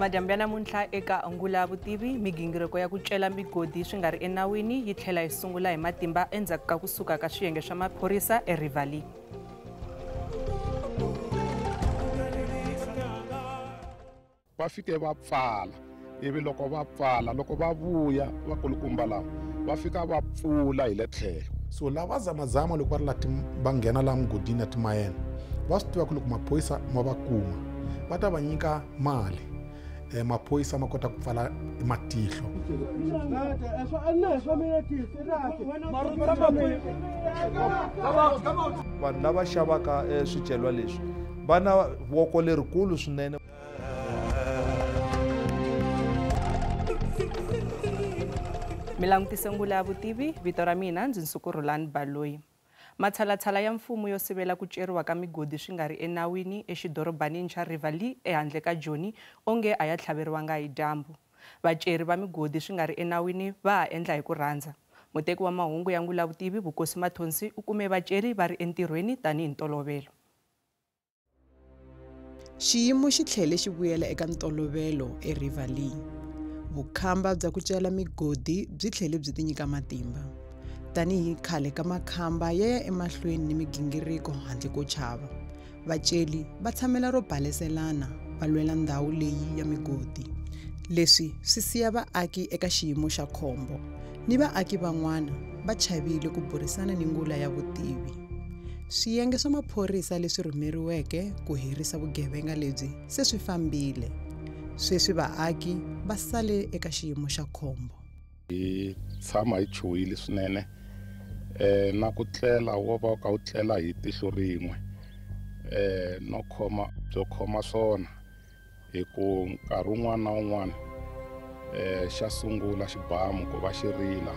Madyambu ya namuntlha eka Ngula Vutivi, migingiriko ya ku cela migodi swi nga ri enawini yi tlhela yi sungula hi matimba endzhaku ka kusuka ka swiyenge swa maphorisa eRiverlea. Va fike va pfala, ivi loko va pfala, loko va vuya vakulukumba lava va fika va pfula hi le tlhelo. So lava zamazama loko va ri la va nghena laha mugodini ya timayena, va swi tiva ku loko maphorisa ma va kuma va ta va nyika mali. Maphorisa ma kota ku pfala matihlo. Vanhu lava xavaka swicelwa leswi va na voko lerikulu swinene. Mi langutise Ngula ya Vutivi, vito ra mina ndzi Nsuku Rhulani Baloyi. Matshalatshala ya mfumo yo sivela ku ceriwa ka migodi swi nga ri enawini exidorobanini xa Riverlea ehandle ka Joni onge a ya tlhaveriwanga hi dyambu. Vaceri va migodi swi nga ri enawini va ha endla hi ku rhandza. Muteki wa mahungu ya Ngula Vutivi Vukosi Mathonsi u kume vaceri va ri entirhweni tanihi ntolovelo. Xiyimo xi tlhele xi vuyela eka ntolovelo eRiverlea. Vukhamba bya ku cela migodi byi tlhele byi tinyika matimba. Tanihi khale ka makhamba ya ya emahlweni ni migingiriko handle ko chava. Vaceli va tshamela ro baleselana va lwela ndhawu leyi ya migodi. Leswi swi siya vaaki eka xiyimo xa khombo ni vaaki van'wana va chavile ku burisana ni Ngula ya Vutivi. Swiyenge swa maphorisa leswi rhumeriweke ku herisa vugevenga lebyi se swi fambile. Sweswi vaaki va sale eka xiyimo xa khombo. Hi tshama hi chuhile swinene, na ku tlela wo va ka u tlela hi tihlo rin'we, no khoma byo khoma swona hi ku nkarhi wun'wana na wun'wana, xa sungula xibamu ku va xi rila.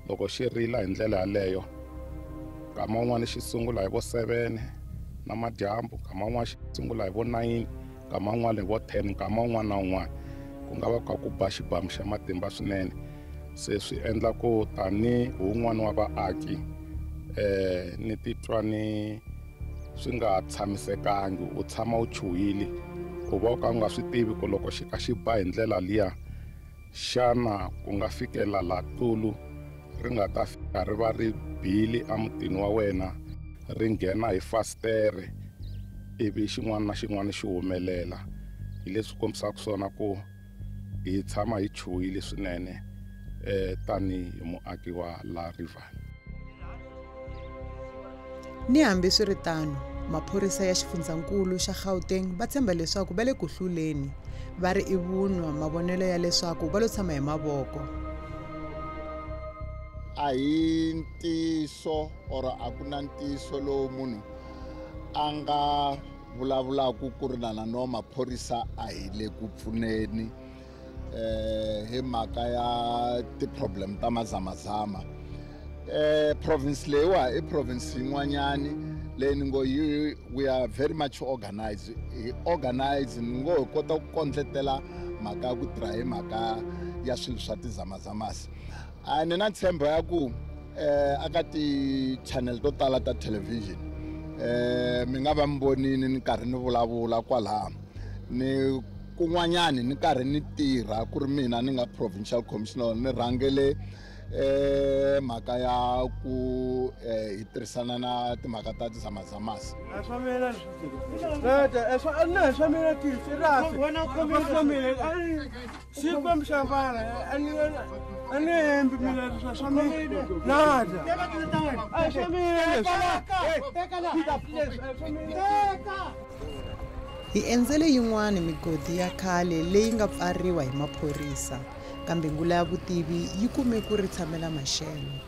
Loko xi rila hi ndlela yaleyo, nkama wun'wana xi sungula hi vo 7 na madyambu, nkama wun'wana xi sungula hi vo 9, nkama wun'wana hi vo 10, nkama wun'wana na wun'wana ku nga va ka ku ba xibamu xa matimba swinene. Se swi endla ku tani wun'wana wa vaaki, ni titwa ni swi nga tshamisekangi, u tshama u chuhile, u va u ka u nga swi tivi ku loko xi ka xi ba hi ndlela liya, xana ku nga fikela la tulu ri nga ta fika ri va ri bile emutini wa wena, ri nghena hi fastere ivi xin'wana na xin'wana xi humelela. Hi leswi kombisaka swona ku hi tshama hi chuhile swinene, tanihi muaki wa la Riverlea. Ni hambiswiritano, maphorisa ya xifundzankulu xa Gauteng va tshemba leswaku va le ku hluleni, va ri i vunwa mavonelo ya leswaku va lo tshama hi mavoko. A hi ntiyiso or a ku na ntiyiso lowu munhu a nga vulavulaka ku ri na no maphorisa a hi le ku pfuneni, hi mhaka ya ti-problem ta mazamazama. Province leyiwa i province yin'wanyani leyi ni ngo we are very much organized. Hi organize ni ngo hi kota ku kondletela mhaka ya ku tirha hi mhaka ya swilo swa tizamazamasi. A ni na ntshembo ya ku, aka ti-channel to tala ta television, mi nga va mi vonini ni karhi ni vulavula kwalaha ni kun'wanyani ni karhi ni tirha ku ri mina ni nga provincial commissioner, ni rhangele, mhaka ya ku, hi tirhisana na timhaka ta tizamazamasi. Hi endzele yin'wana migodi ya khale leyi nga pfariwa hi maphorisa, kambe Ngula ya Vutivi yi kume ku ri tshamela maxelo.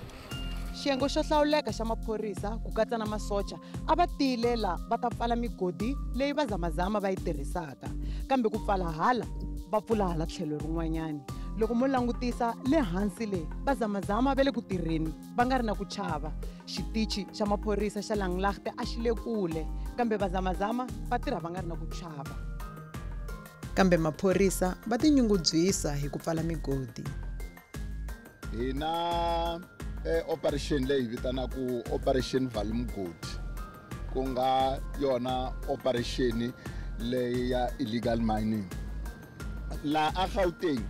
Xiyenge xo hlawuleka xa maphorisa ku katsa na masocha a va tile la va ta pfala migodi leyi vazamazama va yi tirhisaka, kambe ku pfala hala va pfula hala tlhelo rin'wanyani. Loko mo langutisa le hansi le, vazamazama va le ku tirheni va nga ri na ku chava. Xitichi xa maphorisa xa Langlaagte a xi le kule, kambe vazamazama va tirha va nga ri na ku chava. Kambe maphorisa va tinyungubyisa hi ku pfala migodi. Hi na operation leyi vitanaka Operation Vala Mugodi, ku nga yona operation leyi ya illegal mining. Laha a Gauteng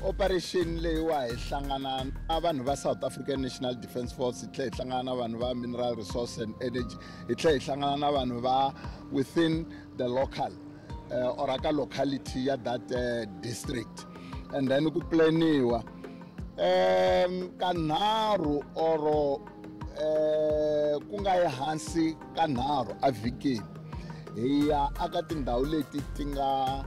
operation leyiwa hi hlangana na vanhu va South African National Defence Force, hi tlhela hi hlangana na vanhu va Mineral Resource and Energy, hi tlhela hi hlangana na vanhu va within the local or aka locality ya that district. And then ku planiwa kanharhu or ku nga yi hansi kanharhu a vhikini hi ya aka tindhawu leti ti nga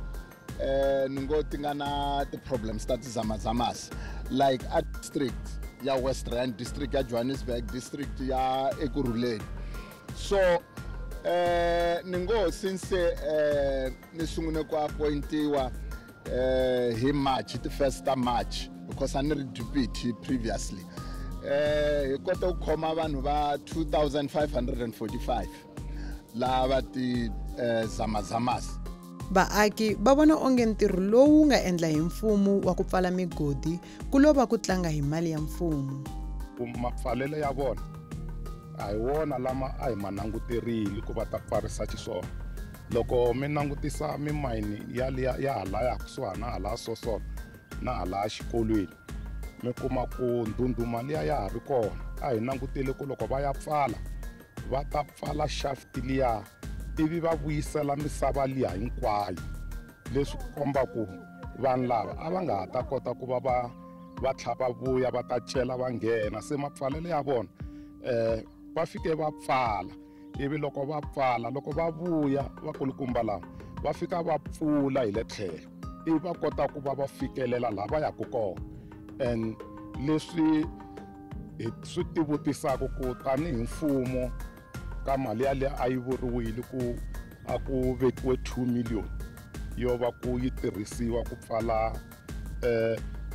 ni ngo ti nga na ti-problems ta tizamazamas, like a district ya West Rand, district ya Johannesburg, district ya Ekurhuleni. So ni ngo since ni sungule ku appointiwa hi March, ti 1st ta March, because a ni ri deputy previously, hi kota ku khoma vanhu va 2545 lava ti zamazamas. Vaaki va vona onge ntirho lowu nga endla hi mfumo wa ku pfala migodi ku lova ku tlanga hi mali ya mfumo. Mapfalelo ya vona a hi wona lama a hi ma languterile ku va ta pfarisa xiswona. Loko mi langutisa mimayini ya liya ya halaya kusuhana hala Sosolo na hala xikolweni, mi kuma ku ndhundhuma liya ya ha ri kona. A hi langutele ku loko va ya pfala va ta pfala shaft liya ivi va vuyisela misava liya hinkwayo, leswi komba ku vanhu lava a va nga ha ta kota ku va va tlhava vuya va ta cela va nghena. Se mapfalelo ya vona va fike va pfala, ivi loko va pfala loko va vuya vakulukumba lava va fika va pfula hi le tlhelo ivi va kota ku va va fikelela laha va yaka kona. And leswi hi swi tivutisaka ku tanihi mfumo ka mali yaliya a yi vuriwile ku a ku vekiwe 2 million yo va ku yi tirhisiwa ku pfala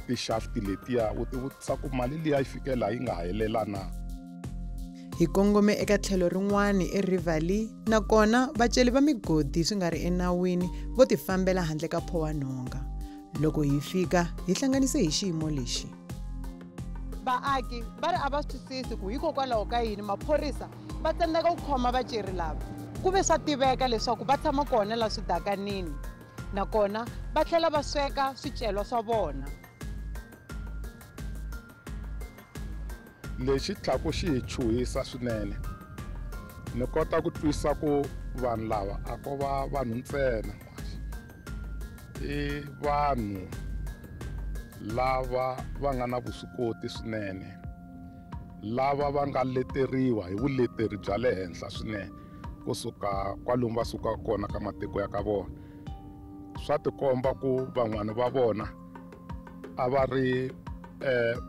tishaft letiya, u tivutisa ku mali liya yi fikela yi nga helela na. Hi kongome eka tlhelo rin'wana eRiverlea, nakona vaceli va migodi swi nga ri enawini vo tifambela handle ka phowanhonga. Loko hi fika hi hlanganise hi xiyimo lexi. Vaaki va ri a va swi twisisi ku hikokwalaho ka yini maphorisa va tsandzeka ku khoma vaceri lava, ku ve swa tiveka leswaku va tshama kona la swidakanini, nakona va tlhela va sweka swicelwa swa vona. Lexi tlhaku xi hi chuhisa swinene, ni kota ku twisa ku vanhu lava a ko va vanhu ntsena, i vanhu lava va nga na vuswikoti swinene, lava va nga leteriwa hi vuleteri bya le henhla swinene kusuka kwalomu va sukaka kona ka matiko ya ka vona. Swa tikomba ku van'wani va vona a va ri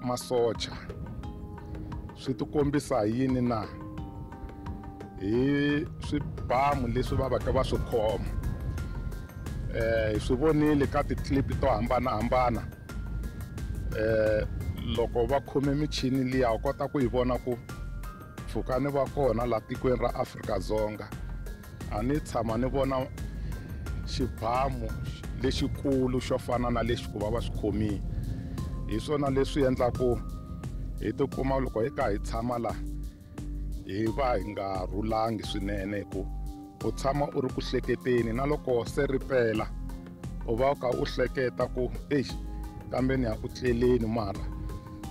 masocha. Swi tikombisa hi yini na hi swibamu leswi va vaka va swi khoma. Hi swi vonile ka ti-clip to hambanahambana, loko va khome michini liya u kota ku yi vona ku pfukani va kona la tikweni ra Afrika-Dzonga a ni tshama ni vona xibamu lexikulu xo fana na lexi ku va va swi khomile. Hi swona leswi endlaku hi tikuma loko hi ka hi tshama la hi va hi nga rhulangi swinene, hi ku u tshama u ri ku hleketeni na loko se ri pela u va u kha u hleketa ku exi kambe ni ya ku tleleni, mara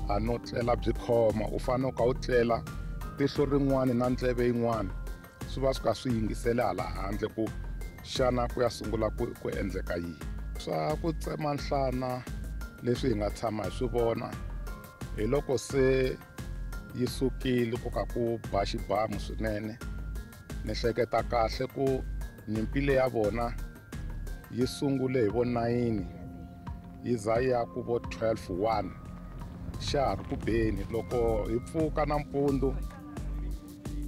a no tlela byi khoma. U fanele u kha u tlela tihlo rin'wana na ndleve yin'wana swi va swi kha swi yingisele hala handle ku xana ku ya sungula ku endleka yini. Swa ku tsema nhlana leswi hi nga tshama hi swi vona hi loko se yi sukile ku ka ku ba xibamu swinene. Ni hleketa kahle ku nyimpi leyi ya vona yi sungule hi vo 9 yi za yi ya ku vo 12:1 xa ha ri ku beni. Loko hi pfuka nampundzu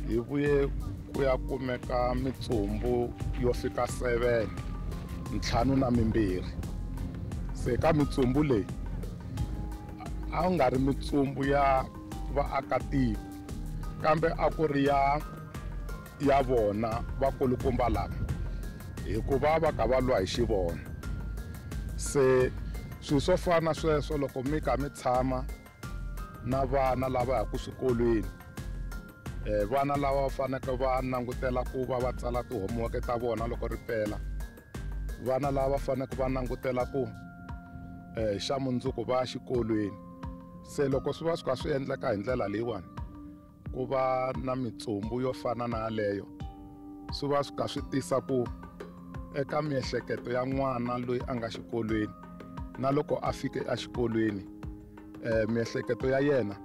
hi vuye ku ya kumeka mitsumbu yo fika 7, 52. Se ka mitsumbu leyi a nga ri mitsumbu ya vaakatiko, kambe a ku ri ya vona vakulukumba lava, hikuva va ka va lwa hi xivona. Se swilo swo fana sweswo loko mi kha mi tshama na vana lava yaka swikolweni, vana lava va faneleke va langutela ku va va tsala ti-homework ta vona loko ri pela, Vana lava faneleke va langutela ku xa mundzuku va xikolweni. Se loko swi va swi kha swi endleka hi ndlela leyiwani, ku va na mitsumbu yo fana na yaleyo, swi va swi kha swi tisa ku eka miehleketo ya n'wana loyi a nga xikolweni, na loko a fike exikolweni, miehleketo ya yena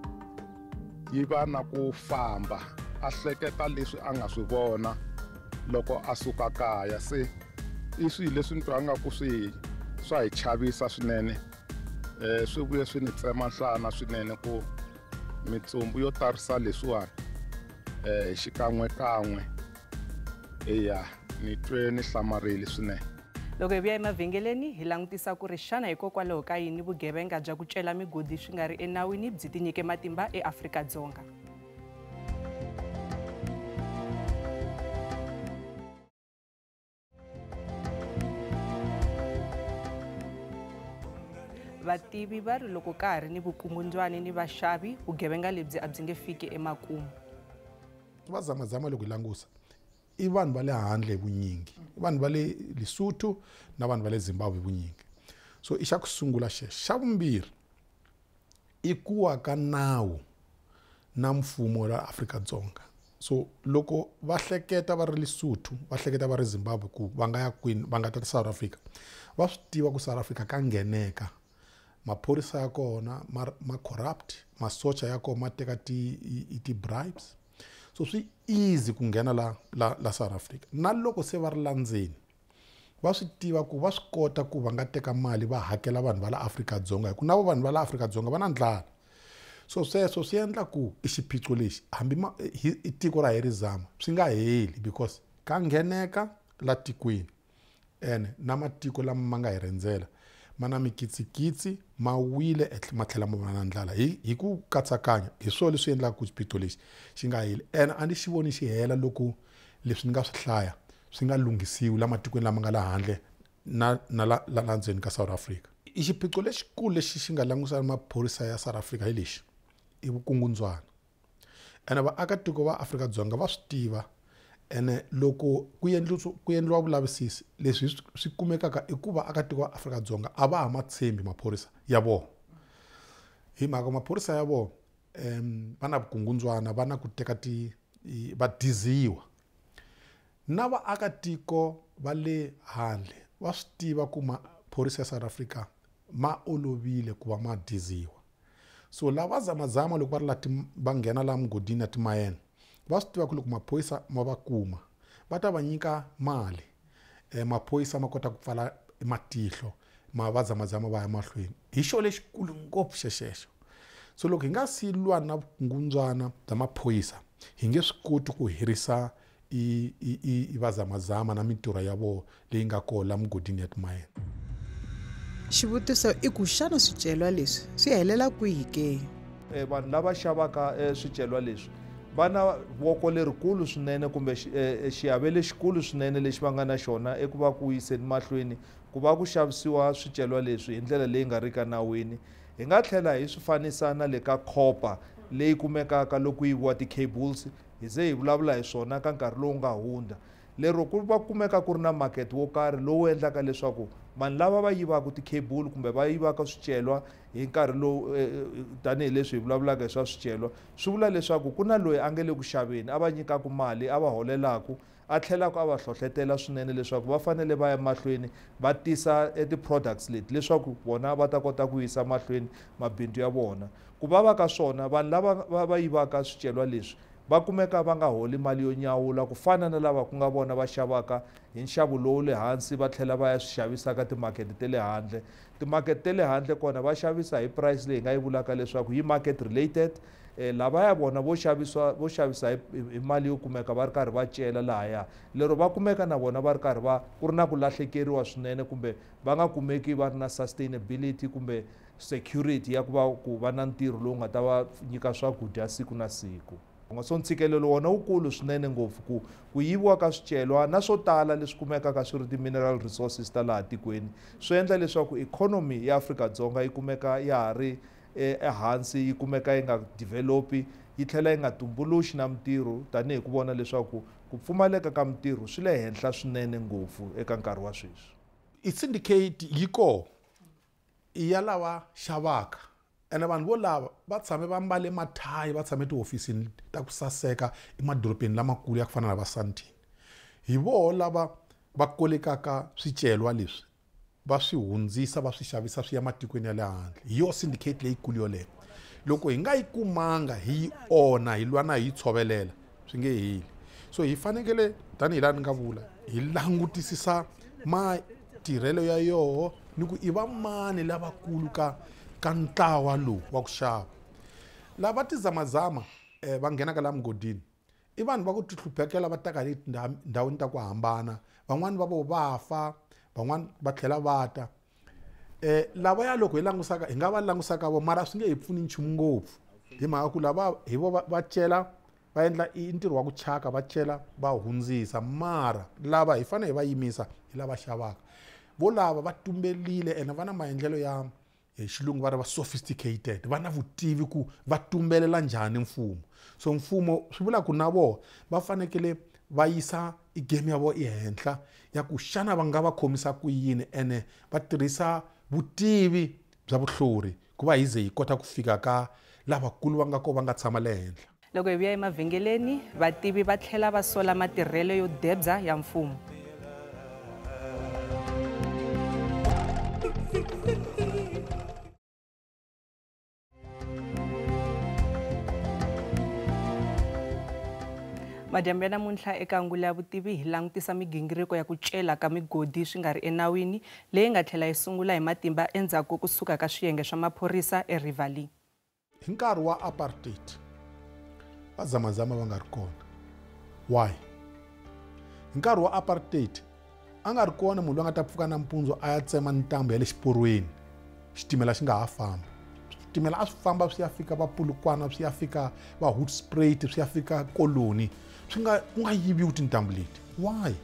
yi va na ku famba, a hleketa leswi a nga swi vona loko a suka kaya. Se i swilo leswi ni twa nga ku swi swa hi chavisa swinene. Swi vuye swi ni tsema nhlana swinene ku mitsumbu yo tarisa leswiwani xikan'wekan'we. Eya, ni twe ni hlamarile swinene. Loko hi vuya emavhengeleni hi langutisa ku ri xana hikokwalaho ka yini vugevenga bya ku cela migodi swi nga ri enawini byi tinyike matimba eAfrika-Dzonga. Vativi va ri loko ka ha ri ni vukungundzwani ni vaxavi, vugevenga lebyi a byi nge fiki emakumu. Va zamazama loko hi langusa i vanhu va le handle hi vunyingi, i vanhu va le Lesotho na vanhu va le Zimbabwe hi vunyingi. So i xa ku sungula xexo. Xa vumbirhi i ku wa ka nawu na mfumo la Afrika-Dzonga. So loko va hleketa va ri Lesotho, va hleketa va ri Zimbabwe ku va nga ya kwini, va nga ta South Africa, va swi tiva ku South Africa ka ngheneka. Maphorisa ya kona ma corrupt, masocha ya kona ma teka ti bribes. So swi easy ku nghena la South Africa. Na loko se va ri la ndzeni, va swi tiva ku va swi kota ku va nga teka mali va hakela vanhu va la Afrika-Dzonga, hi ku na vo vanhu va la Afrika-Dzonga va na ndlala. So sweswo swi endla ku i xiphiqo lexi hambi i tiko ra hi ri zama swi nga heli, because ka ngheneka la tikweni ene na matiko lama ma nga hi rhendzela ma na mikitsikitsi, ma wile ma tlhela ma va na ndlala. Hi ku katsakanya hi swona leswi endlaka ku xiphiqo lexi xi nga heli. Ene a ni xi voni xi hela loko leswi ni nga swi hlaya swi nga lunghisiwi la matikweni lama nga la handle na la ndzeni ka South Africa. I xiphiqo lexikulu lexi xi nga langusana maphorisa ya South Africa hi lexi, i vukungundzwana. Ene vaakatiko va Afrika-Dzonga va swi tiva, ene loko ku endliwa vulavisisi leswi swi kumekaka i ku vaakatiko va Afrika-Dzonga a va ha ma tshembi maphorisa ya vona. Hi mhaka maphorisa ya vona va na vukungundzwana, va na ku teka va diziwa. Na vaakatiko va le handle va swi tiva ku maphorisa ya South Africa ma olovile ku va ma diziwa. So lava zamazama loko va ri la va nghena la mugodini ya timayene, va swi tiva ku loko maphorisa ma va kuma va ta va nyika mali. Maphorisa ma kota ku pfala matihlo ma va zamazama va ya mahlweni. Hi xo lexikulu ngopfu xexexo. So loko hi nga si lwa na vukungundzwana bya maphorisa, hi nge swi koti ku herisa i vazamazama na mintirho ya vona leyi nga kona la mugodini ya timayene. Xivutiso i ku xana swicelwa leswi swi helela kwihi ke? Vanhu lava xavaka swicelwa leswi va na voko lerikulu swinene kumbe xiave lexikulu swinene lexi va nga na xona eku va ku yiseni mahlweni ku va ku xavisiwa swicelwa leswi hi ndlela leyi nga riki nawini. Hi nga tlhela hi swi fanisa na le ka copper leyi kumekaka loko yiviwa ti-cables, hi ze hi vulavula hi swona ka nkarhi lowu nga hundza. Lero ku va kumeka ku ri na market wo karhi lowu endlaka leswaku vanhu lava va yivaka ti-cable kumbe va yivaka swicelwa hi nkarhi lowu tanihileswi hi vulavulaka hi swa swicelwa, swi vula leswaku ku na loyi a nga le ku xaveni a va nyikaka mali, a va holelaka, a tlhelaka a va hlohletela swinene leswaku va fanele va ya mahlweni va tisa ti-products leti leswaku vona va ta kota ku yisa mahlweni mabindzu ya vona. Ku vava ka swona, vanhu lava va yivaka swicelwa leswi va kumeka va nga holi mali yo nyawula ku fana na lava ku nga vona va xavaka hi nxavo lowu le hansi va tlhela va ya swi xavisa ka timakete ta le handle. Timakete ta le handle kona va xavisa hi price leyi nga yi vulaka leswaku yi market related. Lava ya vona vo xavisa hi mali yo kumeka va ri karhi va cela lahaya, lero va kumeka na vona va ri karhi va ku ri na ku lahlekeriwa swinene kumbe va nga kumeki va ri na sustainability kumbe security ya ku va ku va na ntirho lowu nga ta va nyika swakudya siku na siku. So ntshikelelo wona wukulu swinene ngopfu ku yiviwa ka swicelwa na swo tala leswi kumekaka swi ri ti-mineral resources ta laha tikweni swi endla leswaku ikhonomi ya Afrika-Dzonga yi kumeka ya ha ri ehansi, yi kumeka yi nga developi, yi tlhela yi nga tumbuluxi na mintirho, tanihi ku vona leswaku ku pfumaleka ka mintirho swi le henhla swinene ngopfu eka nkarhi wa sweswi. I syndicate yi koho i ya lava xavaka ene vanhu vo lava va tshame va mbale mathayi va tshame tihofisini ta ku saseka emadorobeni lamakulu ya ku fana na va Sandton. Hi voho lava va kolekaka swicelwa leswi va swi hundzisa va swi xavisa swi ya matikweni ya le handle. Hi yo syndicate leyikulu yoleyo. Loko hi nga yi kumanga hi yi onha hi lwa na hi yi tshovelela swi nge heli. So hi fanekele tanihi laha ni nga vula hi langutisisa matirhelo ya yoho ni ku i va mani lavakulu ka ntlawa lowu wa ku xava. Lava tizamazama va nghenaka laha mugodini i vanhu va ku tihluphekela va taka hi tindhawini ta ku hambana, van'wani va vo va fa, van'wani va tlhela va ta. Lava ya loko hi langusaka hi nga va langusaka vo mara swi nge hi pfuni nchumu ngopfu hi mhaka ku lava hi vo va cela va endla i ntirho wa ku chaka va cela va hundzisa, mara lava hi fanele hi va yimisa hi lava xavaka. Vo lava va tumbelile ene va na maendlelo ya hi xilungu va ri va sophisticated, va na vutivi ku va tumbelela njhani mfumo. So mfumo swi vula ku na vona va fanekele va yisa i game ya vona ehenhla ya ku xana va nga va khomisa ku yini ene va tirhisa vutivi bya vuhluri ku va hi ze hi kota ku fika ka lavakulu va nga ko va nga tshama le henhla. Loko hi vuya emavhengeleni vativi va tlhela va sola matirhelo yo debya ya mfumo. Madyambu ya namuntlha eka Ngula ya Vutivi hi langutisa migingiriko ya ku cela ka migodi swi nga ri enawini leyi nga tlhela yi sungula hi matimba endzhaku kusuka ka swiyenge swa maphorisa eRiverlea. Hi nkarhi wa apartheid va zamazama va nga ri kona. Why? Hi nkarhi wa apartheid a nga ri kona munhu loyi a nga ta pfuka nampundzu a ya tsema ntambu ya le xiporweni, xitimela xi nga ha fambi. Switimela a swi famba swi ya fika va Polokwane, swi ya fika va Hoedspruit, swi ya fika Koloni, swi nga ku nga yiviwi tintambu leti. Why?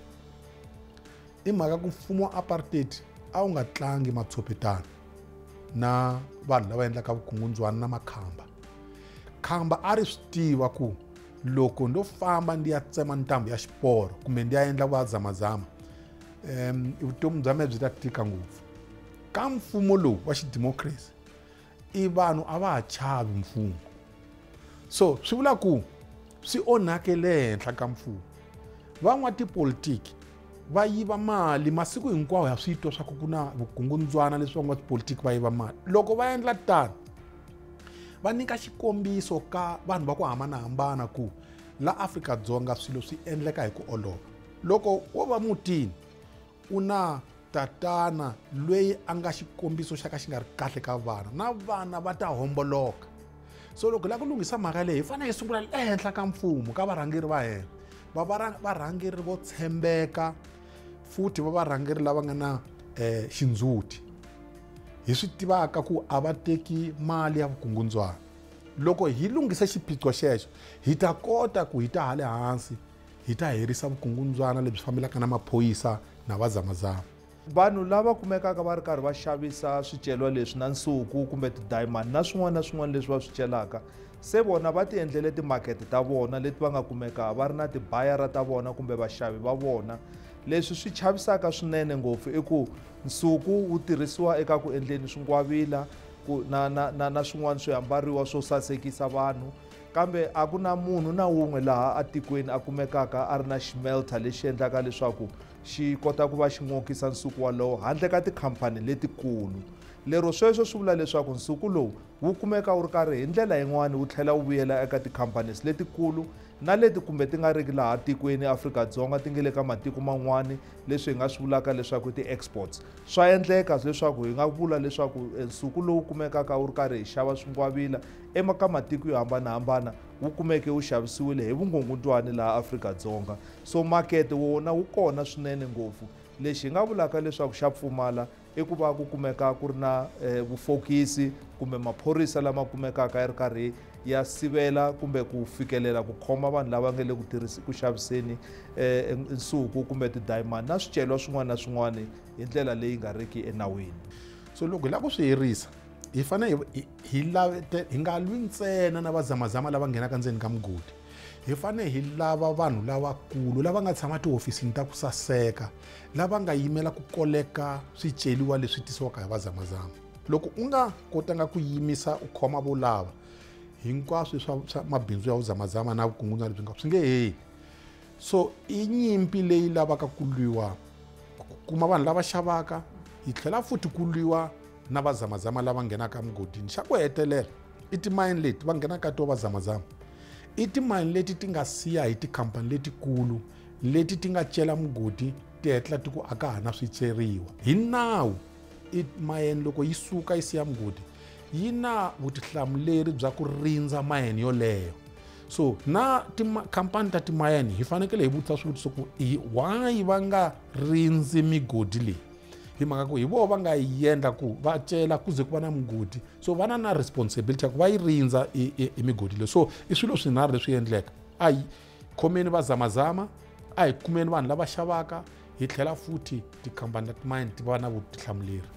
I mhaka ku mfumo wa apartheid a wu nga tlangi matshopetana na vanhu lava endlaka vukungundzwana na makhamba. Khamba a ri swi tiva ku loko ndo famba ndi ya tsema ntambu ya xiporo kumbe ndi ya endla vazamazama vutomi bya mina byi ta tika ngopfu. Ka mfumo lowu wa xidemocracy i vanhu a va ha chavi mfumo. So swi vula ku swi onhake le henhla ka mfumo. Van'watipolitiki va yiva mali masiku hinkwawo, ya swi twa swa ku ku na vukungundzwana leswi van'watipolitiki va yiva mali. Loko va endla tano va nyika xikombiso ka vanhu va ku hambanahambana ku la Afrika-Dzonga swilo swi endleka hi ku olova. Loko wo va mutini u na tatana loyi a nga xikombiso xa ka xi nga ri kahle ka vana, na vana va ta homboloka. So loko hi lava ku lunghisa mhaka leyi hi fanele hi sungula ehenhla ka mfumo, ka varhangeri va hina, va varhangeri vo tshembeka futhi va varhangeri lava nga na xindzhuti, hi swi tivaka ku a va teki mali ya vukungundzwana. Loko hi lunghisa xiphiqo xexo hi ta kota ku hi ta hale hansi hi ta herisa vukungundzwana lebyi fambelaka na maphorisa na vazamazama. Vanhu lava kumekaka va ri karhi va xavisa swicelwa leswi na nsuku kumbe ti-diamond na swin'wana na swin'wana leswi va swi celaka, se vona va ti endlele timakete ta vona leti va nga kumeka va ri na tibayara ta vona kumbe vaxavi va vona. Leswi swi chavisaka swinene ngopfu i ku nsuku wu tirhisiwa eka ku endleni swingwavila ku na swin'wana swi ambariwa swo sasekisa vanhu, kambe a ku na munhu na wun'we laha atikweni a kumekaka a ri na ximelta lexi endlaka leswaku xi kota ku va xi n'okisa nsuku walowo handle ka tikhampani letikulu. Lero sweswo swi vula leswaku nsuku lowu wu kumeka wu ri karhi hi ndlela yin'wani wu tlhela wu vuyela eka tikhampani letikulu na leti kumbe ti nga riki laha tikweni Afrika-Dzonga, ti nge le ka matiko man'wani, leswi hi nga swi vulaka leswaku i ti-exports. Swa endleka leswaku hi nga vula leswaku nsuku lowu kumekaka wu ri karhi hi xava swingwavila eka matiko yo hambanahambana wu kumeke wu xavisiwile hi vukungundzwani laha Afrika-Dzonga. So makete wona wu kona swinene ngopfu. Lexi hi nga vulaka leswaku xa pfumala i ku va ku kumeka ku ri na vufokisi kumbe maphorisa lama kumekaka ya ri karhi ya sivela kumbe ku fikelela ku khoma vanhu lava nga le ku xaviseni nsuku kumbe ti-diamond na swicelwa swin'wana na swin'wana hi ndlela leyi nga riki enawini. So loko hi lava ku swi herisa hi fanele hi nga lwi ntsena na vazamazama lava nghenaka ndzeni ka mugodi, Hi fanele hi lava vanhu lavakulu lava nga tshama tihofisini ta ku saseka, lava nga yimela ku koleka swiceriwa leswi tisiwaka hi vazamazama. Loko u nga kotanga ku yimisa u khoma vo lava, hinkwaswo swa mabindzu ya vuzamazama na vukungundzwana lebyi nga swi nge heli. So i nyimpi leyi lavaka ku lwiwa ku kuma vanhu lava xavaka, yi tlhela futhi ku lwiwa na vazamazama lava nghenaka emugodini. Xa ku hetelela i timayini leti va nghenaka to vazamazama, i timayini leti ti nga siya hi tikhampani letikulu leti ti nga cela mugodi ti hetela ti ku a ka ha na swiceriwa. Hi nawu i mayini loko yi suka yi siya mugodi yi na vutihlamuleri bya ku rindza mayini yoleyo. So na tikhampani ta timayini hi fanekele hi vutisa swivutiso ku why va nga rindzi migodi leyi, hi mhaka ku hi voho va nga yi endla ku va cela ku ze ku va na mugodi, so va na responsibility ya ku va yi rindza i migodi leyi. So i swilo swinharhu leswi endleka: a hi khomeni vazamazama, a hi kumeni vanhu lava xavaka, hi tlhela futhi tikhampani ta timayini ti va na vutihlamuleri.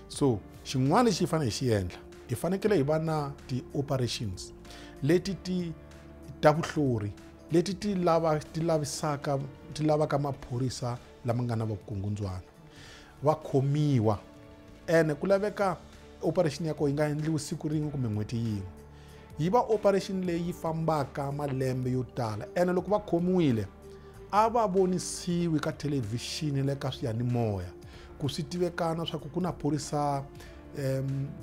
So xin'wana lexi hi fanele hi xi endla, hi fanekele hi va na ti-operations leti ti ta vuhlori leti ti lavisaka ti lavaka maphorisa lama nga na vukungundzwana va khomiwa. Ene ku laveka operation ya kona yi nga endliwi siku rin'we kumbe n'hweti yin'we, yi va operation leyi yi fambaka malembe yo tala. Ene loko va khomiwile a va vonisiwi ka thelevhixini le ka swiyanimoya ku swi tivekana swa ku ku na phorisa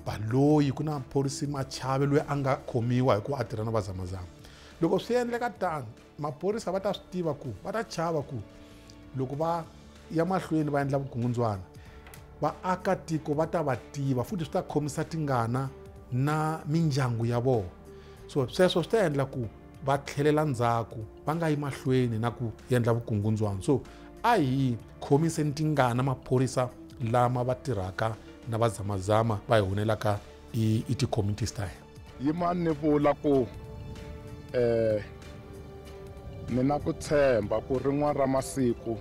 Baloyi, ku na phorisa Machave loyi a nga khomiwa hikuva a tirha na vazamazama. Loko swi endleka tano, maphorisa va ta swi tiva ku va ta chava ku loko va ya mahlweni va endla vukungundzwana, vaakatiko va ta va tiva futhi swi ta khomisa tingana na mindyangu ya vona. So sweswo swi ta endla ku va tlhelela ndzhaku va nga yi mahlweni na ku endla vukungundzwana. So a hi khomiseni tingana maphorisa lama va tirhaka na vazamazama va hi honelaka i ti-communities ta hina. Yimani ni vula ku ni na ku tshemba ku rin'wana ra masiku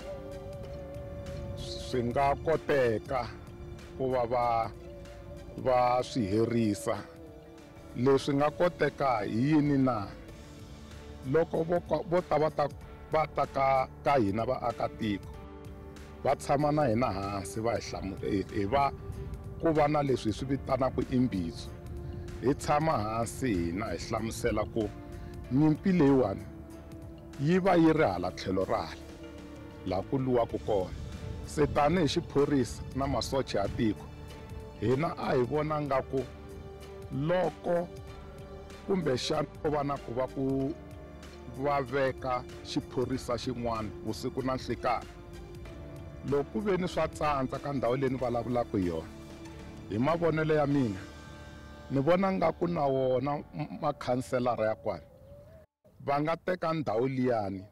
swi nga koteka ku va va swi herisa. Leswi nga koteka hi yini na? Loko vo ta va ta ka hina vaakatiko va tshama na hina hansi va hi hi va ku va na leswi hi swi vitanaka imbitso, hi tshama hansi hina hi hlamusela ku nyimpi leyiwani yi va yi ri hala tlhelo ra hala laha ku lwiwaka kona. Se tanihi xiphorisa na masocha ya tiko, hina a hi vona nga ku loko kumbexana ko va na ku va ku va veka xiphorisa xin'wana vusiku na nhlikani, loko ku ve ni swa tsandza ka ndhawu leyi ni vulavulaka hi yona, hi mavonelo ya mina ni vona nga ku na wona makhanselara ya kwala va nga teka ndhawu liyani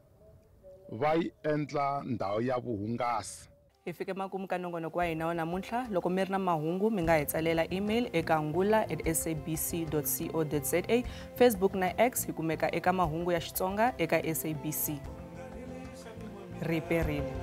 va yi endla ndhawu ya vuhungasi. Hi fike makumu ka nongonoko wa hina wa namuntlha. Loko mi ri na mahungu mi nga hi tsalela email eka ngula@sabc.co.za, Facebook na X hi kumeka eka mahungu ya Xitsonga eka SABC. Riperile.